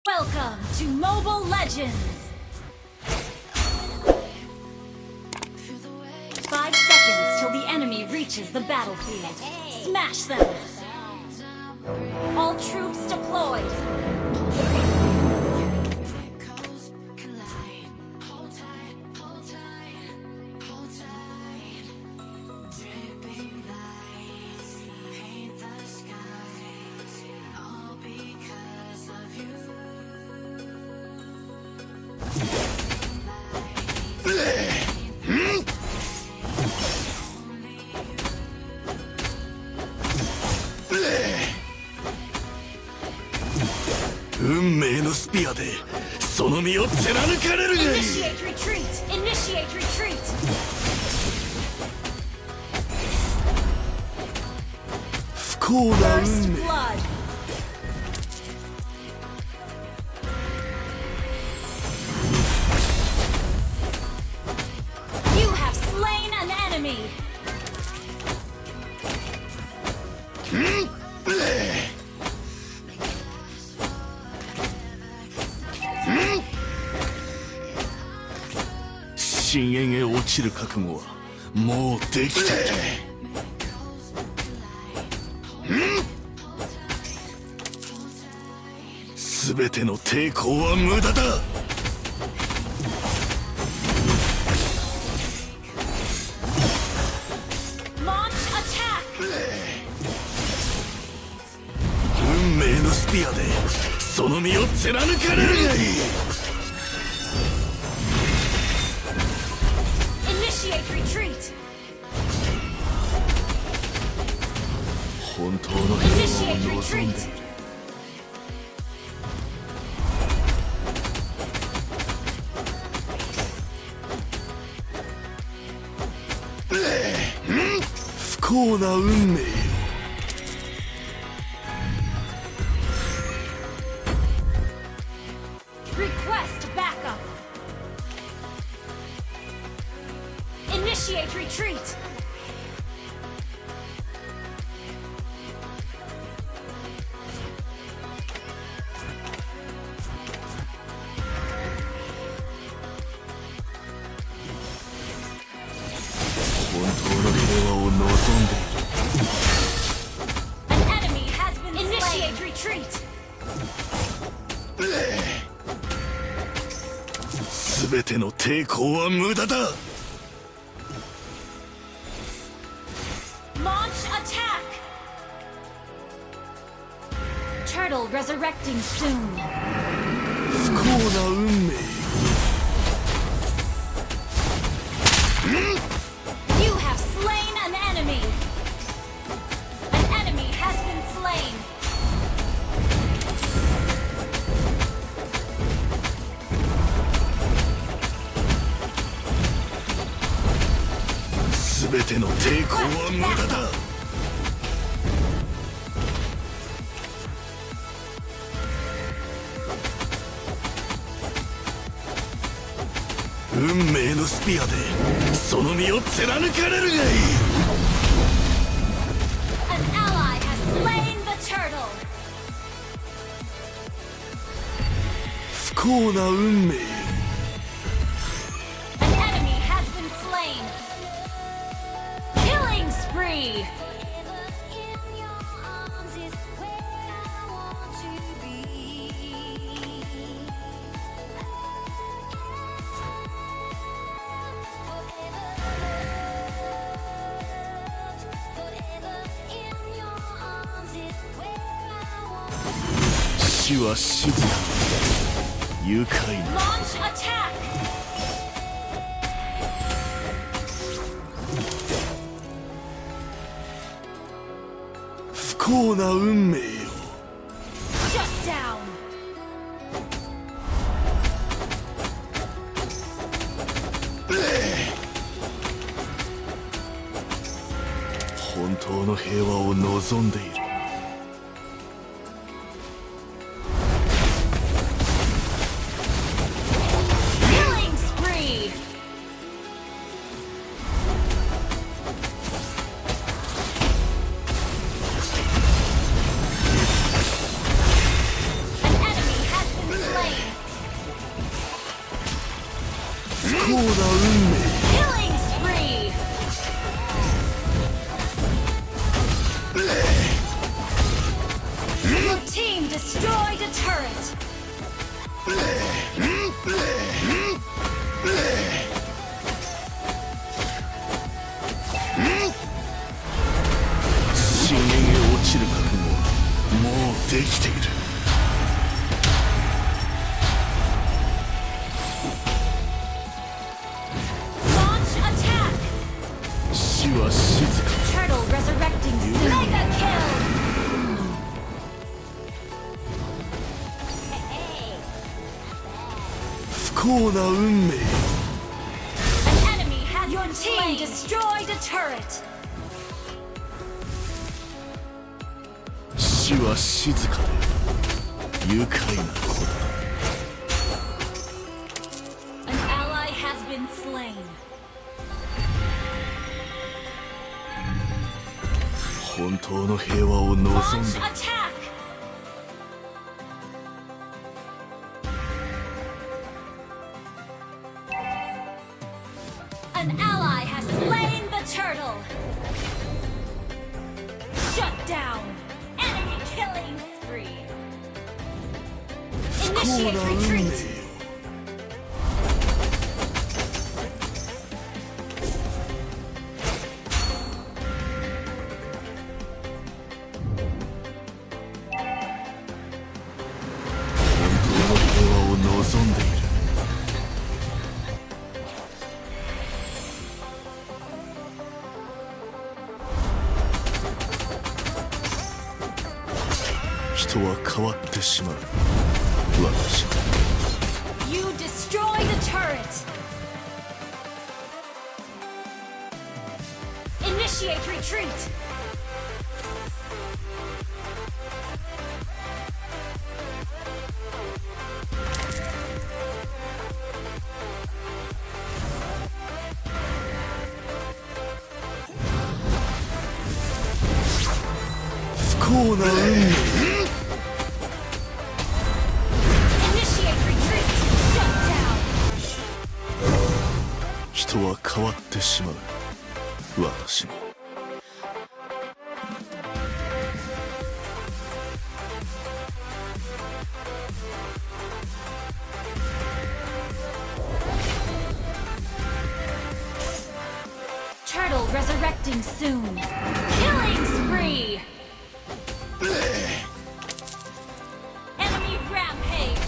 Welcome to Mobile Legends! 5 seconds till the enemy reaches the battlefield. Smash them! All troops deployed! Echoes collide. Hold tight, hold tight, hold tight. Dripping lights paint the skies, all because of you. Lights, only you. 運命のスピアでその身を貫かれるがいい。 Initiate retreat! Initiate retreat! 不幸な First 運命。 blood! You have slain an enemy! う深淵へ落ちる覚悟はもうできている。全ての抵抗は無駄だ。 Launch attack! 運命のスピアでその身を貫かれるがいい。 Initiate retreat! 本当の平和を望んでいる。不幸な運命よ。 Request backup! Initiate retreat! 本当の平和を望んでいる。 An enemy has been Initiate retreat! 全ての抵抗は無駄だ。 Launch attack! Turtle resurrecting soon. 不幸な運命よ。 You have slain an enemy! An enemy has been slain! 全ての抵抗は無駄だ。運命のスピアでその身を貫かれるがいい。 An ally has slain the turtle! 不幸な運命よ。 An enemy has been slain! Killing spree! Forever in your arms is where I want to be. Forever loved, forever in your arms is where I want to 死は静かに愉快な。 Launch attack! 不幸な運命よ。 Shut down! 本当の平和を望んでいる。 Killing spree! An enemy has been 深淵へ落ちる覚悟はもうできている。 Launch attack. 死は静か。 Turtle resurrecting soon. Mega kill. 不幸な運命。 An enemy has Your team destroyed a turret. 死は静かで愉快な子だ。 An ally has been slain. 本当の平和を望ん Launch だ。 attack. An ally has slain the turtle. Shut down. Enemy killing spree. 不幸 Initiate な運命 retreat. よ。本当の平和を望んでいる。人は変わってしまう。私は。 You destroyed a turret. Initiate retreat. 不幸な運命。 Initiate retreat. Shut down. 人は変わってしまう。私も。 Turtle resurrecting soon. Killing spree. Enemy rampage.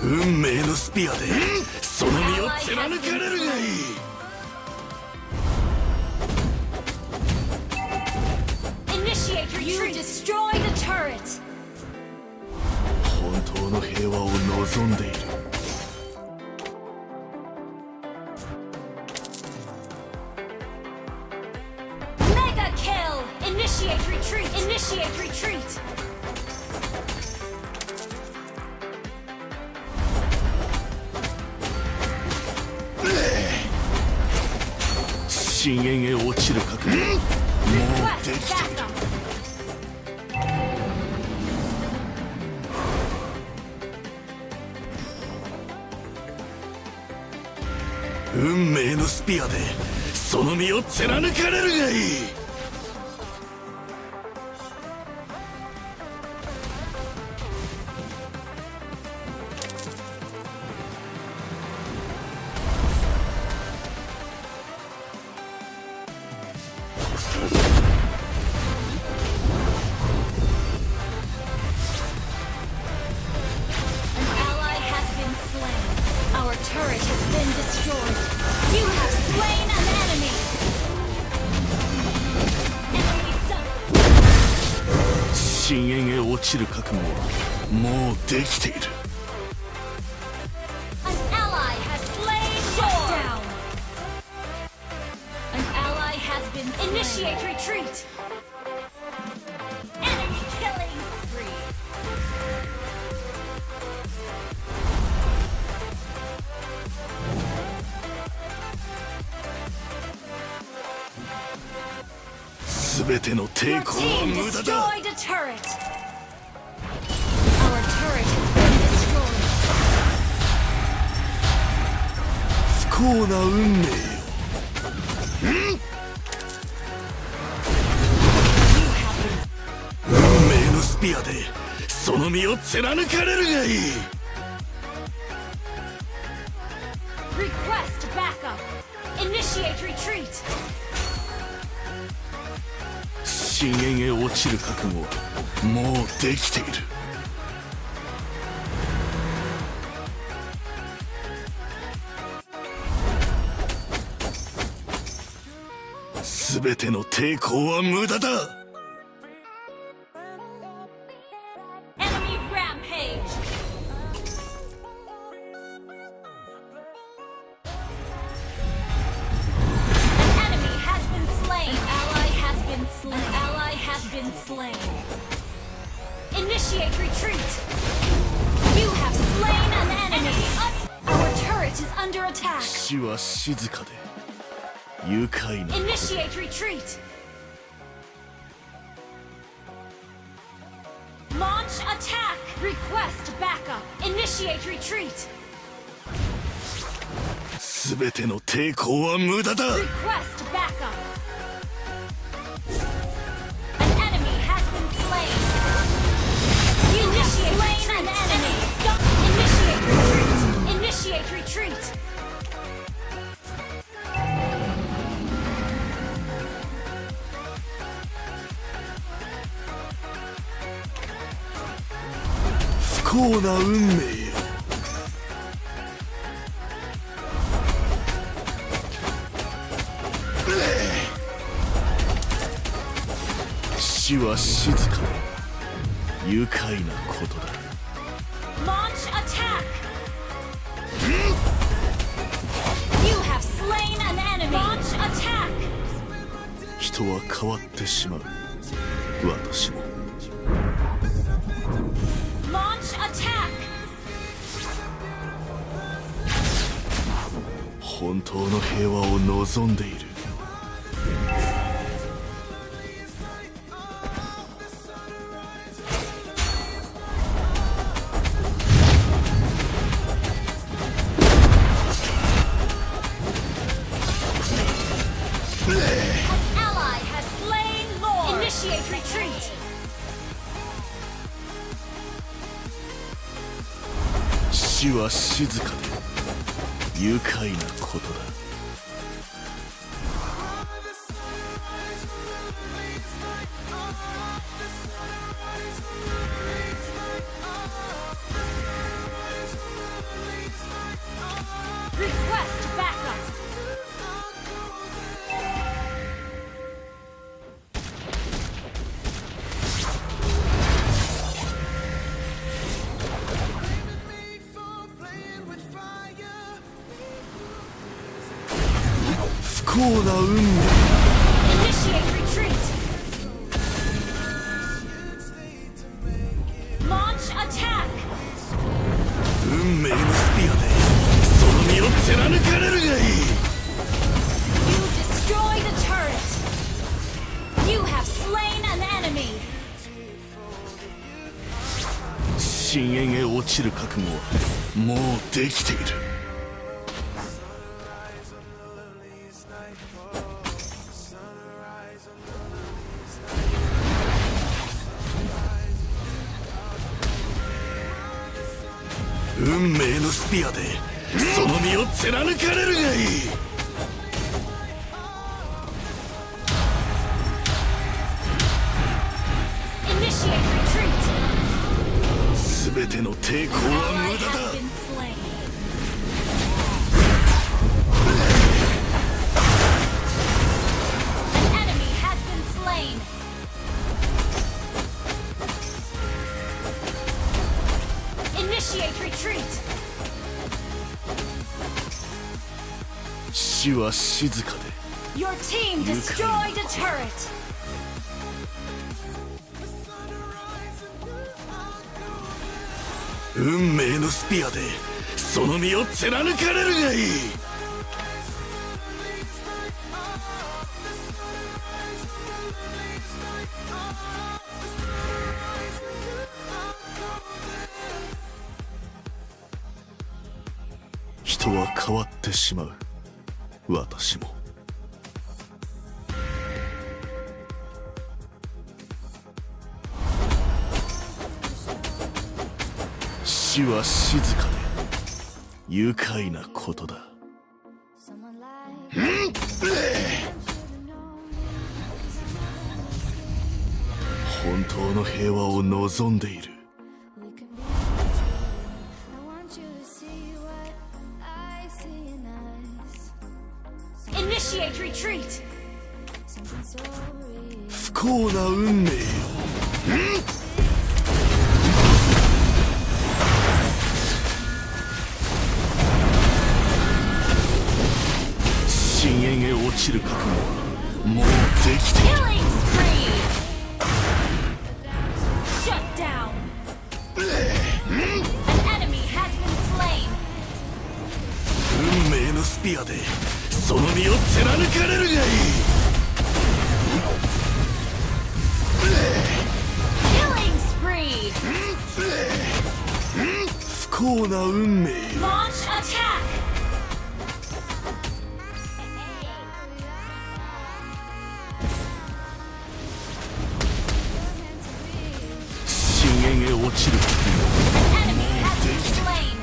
運命のスピアでその身を貫かれるがいい。 Initiate retreat. You destroyed a turret. 本当の平和を望んでいる。 Mega kill. Initiate retreat. Initiate retreat. 深淵へ落ちる覚悟もうで Request きている。 backup. 運命のスピアでその身を貫かれるがいい。 An ally has been slain. Our turret has been destroyed. You have slain an enemy. Enemy double. 深淵へ落ちる覚悟はもうできている。 An ally has slain Shut down. An ally has been slain. Initiate retreat. Enemy killing spree. 全ての抵 Your 抗は team 無駄だ。 destroyed a turret. Our turret has been destroyed. 不幸な運命よ。 You have been. ピアでその身を貫かれるがいい。 Request backup. Initiate retreat. 深淵へ落ちる覚悟はもうできている。全ての抵抗は無駄だ。 Enemy rampage. An enemy has been slain. An ally has been slain. An ally has been slain. Initiate retreat. You have slain an enemy. Our turret is under attack. 死は静かで愉快な。 Initiate retreat. Launch attack. Request backup. Initiate retreat. 全ての抵抗は無駄だ。 Request backup. An enemy has been slain. You Initiate slain an enemy. Initiate retreat. Initiate retreat. 不幸な運命よ。死は静かで愉快なことだ。 Launch attack. You have slain an enemy. Launch attack. 人は変わってしまう。私も。 Launch attack. 本当の平和を望んでいる。 An ally has slain Lord. Initiate retreat. 死は静かで愉快なことだ。 Request backup. 不幸な運命。 Initiate retreat. Launch attack. 運命のスピアでその身を貫かれるがいい。 You destroyed a turret. You have slain an enemy. 深淵へ落ちる覚悟はもうできている。運命のスピアでその身を貫かれるがいい。 Initiate retreat. 全ての抵抗は Ally 無駄 has だ。 been slain. An enemy has been slain. Initiate retreat. 死は静かで Your team destroyed a turret. 運命のスピアでその身を貫かれるがいい。人は変わってしまう。私も。死は静かで愉快なことだ。 Someone like 本当の平和を望んでいる。 we can be. I want you to see what I see in us. Initiate retreat. Something so real. 不幸な運命よ。深淵へ落ちる覚悟はもうできている。 Killing spree. Shut down. An enemy has been slain. 運命のスピアでその身を貫かれるがいい。 Killing spree. 不幸な運命よ。 Launch attack. 深淵へ落ちる覚悟 An enemy has been slain.